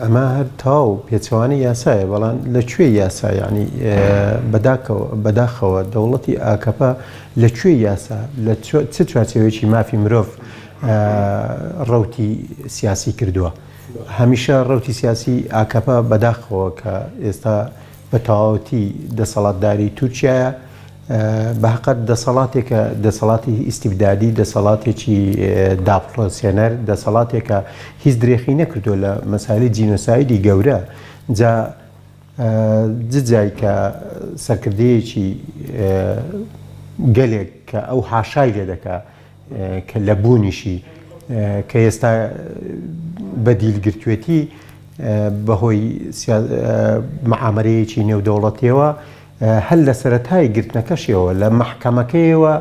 ئەمە هەر تەواو پێچەوانەی یاسایە، بەڵام لە کوێی یاسا یانی بەداکەوە بەداخەوە دەوڵەتی ئاکەپە لە کوێی یاسا لە چ چوارچێوەیەکی مافی مرۆڤ ڕەوتی سیاسی کردووە؟ هەمیشە ڕەوتی سیاسی ئاکەپە بەداخەوە کە ئێستا بە تەواوەتی دەسەڵاتداری تورکیایە بە هەقەت دەسەڵاتێکە دەسەڵاتی ئیستیبدادی دەسەڵاتێکی داپڵۆسێنەر دەسەڵاتێکە هیچ درێخی نەکردووە لە مەسایلی جینۆسایدی گەورە جا ججای کە سەرکردەیەکی گەلێک کە ئەو حاشای لێ دەکا کە لە بوونیشی کە ئێستا بە دیل گرتوێتی بەهۆی مەعامەرەیەکی نێودەوڵەتیەوە هەر لە سەرەتای گرتنەکەشیەوە لە مەحکەمەکەیەوە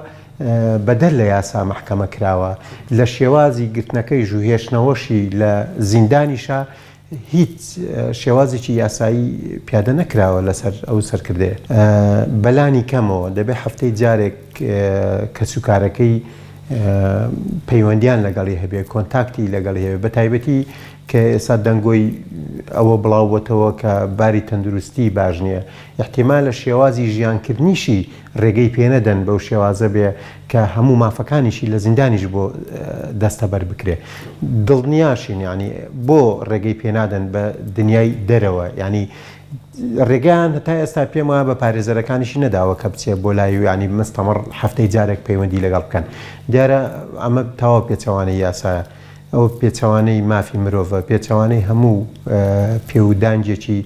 بەدەر لە یاسا مەحکەمە کراوە، لە شێوازی گرتنەکەیش و هێشتنەوەشی لە زیندانیشا هیچ شێوازێکی یاسایی پیادە نەکراوە لەسەر ئەو سەرکردەیە. بەلانی کەمەوە دەبێت هەفتەی جارێک کەسوکارەکەی پەیوەندیان لەگەڵی هەبێ، کۆنتاکتی لەگەڵی هەبێ، بەتایبەتی کە ئێستا دەنگۆی ئەوە بڵاو بۆتەوە کە باری تەندروستی باش نییە، ئیحتیمالە شێوازی ژیانکردنیشی ڕێگەی پێ نەدەن بەو شێوازە بێ کە هەموو مافەکانیشی لە زیندانیش بۆ دەستەبەر بکرێ. دڵنیاشین یانی بۆ ڕێگەی پێ نادەن بە دنیای دەرەوە یانی ڕێگەیان هەتا ئێستا پێم وایە بە پارێزەرەکانیشی نەداوە کە بچێ بۆ لای و یانی مستەمڕ هەفتەی جارێک پەیوەندی لەگەڵ بکەن. دیارە ئەمە تەواو پێچەوانەی یاسایە. ئەوە پێچەوانەی مافی مرۆڤە، پێچەوانەی هەموو پێودانگێکی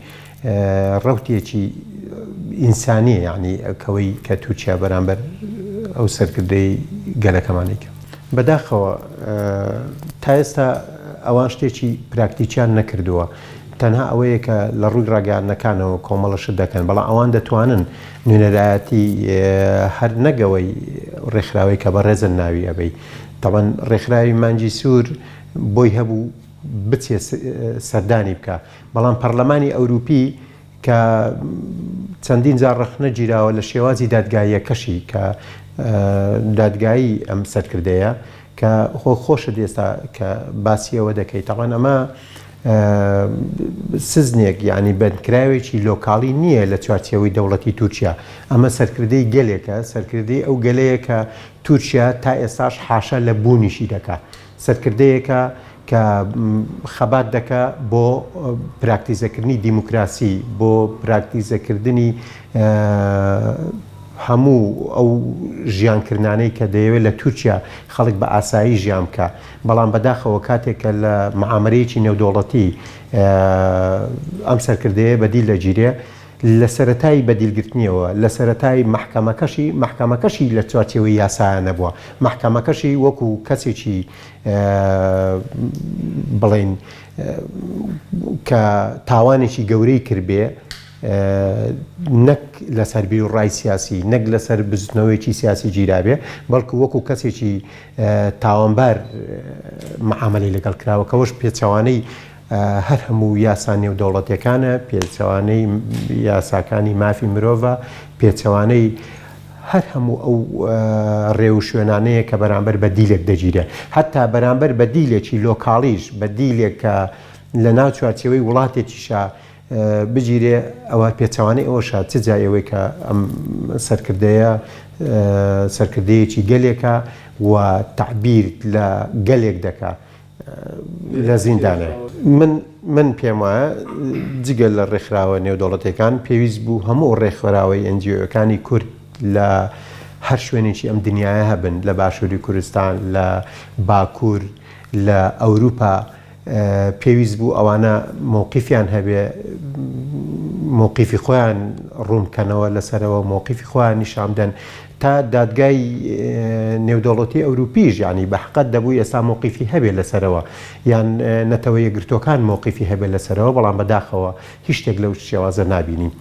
ڕەوتێکی ئینسانیە یانی کەوەی کە تورکیا بەرامبەر ئەو سەرکردەی گەلەکەمانی کرد. بەداخەوە تا ئێستا ئەوان شتێکی پراکتیکیان نەکردووە تەنها ئەوەیە کە لە ڕووی ڕاگەیاندنەکانەوە کۆمەڵە شت دەکەن بەڵام ئەوان دەتوانن نوێنەرایەتی هەر نەگەوەی ڕێکخراوەی کە بەڕێزن ناوی ئەبەی تەبعەن ڕێکخراوی مانگی سوور بۆی هەبوو بچێ سەردانی بکا، بەڵام پەڕلەمانی ئەوروپی کە چەندین جار ڕەخنە گیراوە لە شێوازی دادگاییەکەشی کە دادگایی ئەم سەرکردەیە کە خۆ خۆشت ئێستا کە باسی ئەوە دەکەی تەبعەن ئەمە سزنێک یانی بەندکراوێکی لۆکاڵی نییە لە چوارچێوەی دەوڵەتی تورکیا ئەمە سەرکردەی گەلێکە سەرکردەی ئەو گەلەیە کە تورکیا تا ئێستاش حاشا لە بوونیشی دەکا. سەرکردەیەکە کە خەبات دەکا بۆ پراکتیزەکردنی دیموکراسی، بۆ پراکتیزەکردنی هەموو ئەو ژیانکردنانەی کە دەیەوێت لە تورکیا خەڵک بە ئاسایی ژیان بکا. بەڵام بەداخەوە کاتێک کە لە مەعامەرەیەکی نێودەوڵەتی ئەم سەرکردەیە بە دیل دەگیرێ، لە سەرەتای بەدیلگرتنیەوە، لە سەرەتای مەحکەمەکەشی، مەحکەمەکەشی لە چوارچێوەی یاسایا نەبووە، مەحکەمەکەشی وەکو کەسێکی بڵێین کە تاوانێکی گەورەی کردبێ، نەک لەسەر بیروڕای سیاسی، نەک لەسەر بزوتنەوەیەکی سیاسی گیرابێ، بەڵکو وەکو کەسێکی تاوانبار مەعامەلەی لەگەڵ کراوە، کەوەش پێچەوانەی هەر هەموو یاسا نێودەوڵەتیەکانە، پێچەوانەی یاساکانی مافی مرۆڤە، پێچەوانەی هەر هەموو ئەو ڕێوشوێنانەیە کە بەرامبەر بە دیلێک دەگیرێ. هەتا بەرامبەر بە دیلێکی لۆکاڵیش، بە دیلێک کە لە ناو چوارچێوەی وڵاتێکیشا بگیرێ، ئەوە پێچەوانەی ئەوەشە، چ جای ئەوەی کە ئەم سەرکردەیە سەرکردەیەکی گەلێکە و تەعبیر لە گەلێک دەکا. لە زیندانە. من من پێم وایە جگە لە ڕێکخراوە نێودەوڵەتیەکان پێویست بوو هەموو ڕێکخراوەی NGO ەکانی کورد لە هەر شوێنێکی ئەم دنیایە هەبن لە باشووری کوردستان لە باکوور لە ئەوروپا پێویست بوو ئەوانە مەوقیفیان هەبێ مەوقیفی خۆیان ڕوون بکەنەوە لەسەرەوە مەوقیفی خۆیان نیشان بدەن تا دادگای نێودەوڵەتی ئەوروپیش یانی بە حەقەت دەبوو ئێستا مەوقیفی هەبێ لەسەرەوە یان نەتەوە یەکگرتووەکان مەوقیفی هەبێ لەسەرەوە بەڵام بەداخەوە هیچ شتێک لەو شێوازە نابینین.